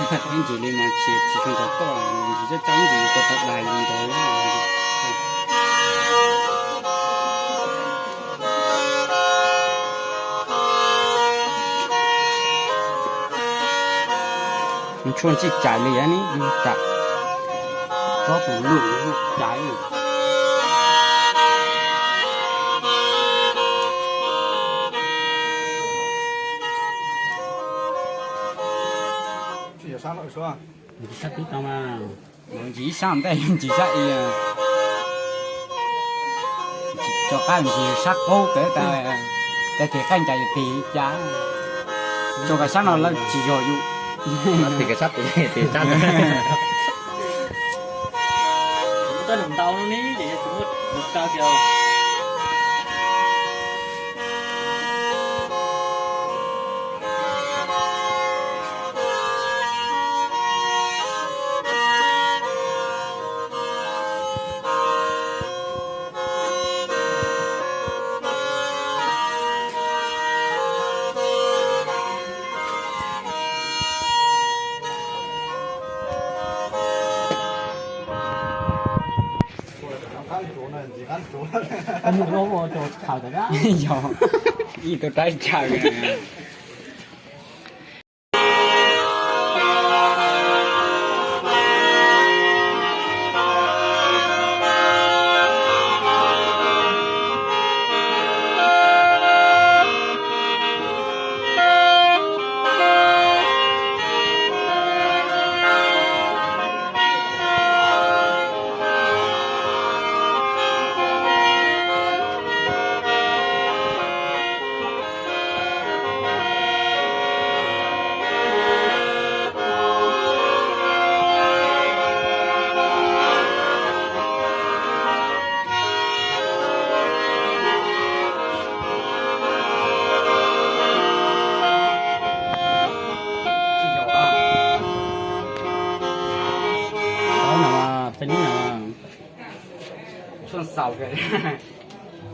Ib ntsis li mas tsis tsis tshua nrog koj, ntsis coj coj ib ntsis koj tau dais li ntawd. Tshuaj ntsij cais li ne, cais, tsob tus lwj cais. Ntsis sab tib tau mas, ntsis sab ntej ntsis sab i, tso qab ntsis sab qub kawg tas, tas tis qaij ncas yus tis cas, tso kawg sab no lawv tsis yog yus. Tis kawg sab tis sab. Ntau ne, ces yog tus muaj tus kaw kiag. Yog, ib tug dab tsi. Tshuaj xaus,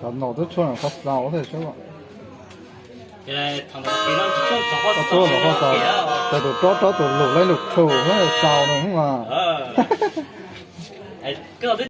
cov nom twb tshuaj qhov xaus thiab. Tus rov rov tus lus lej lus thum xaus no mas.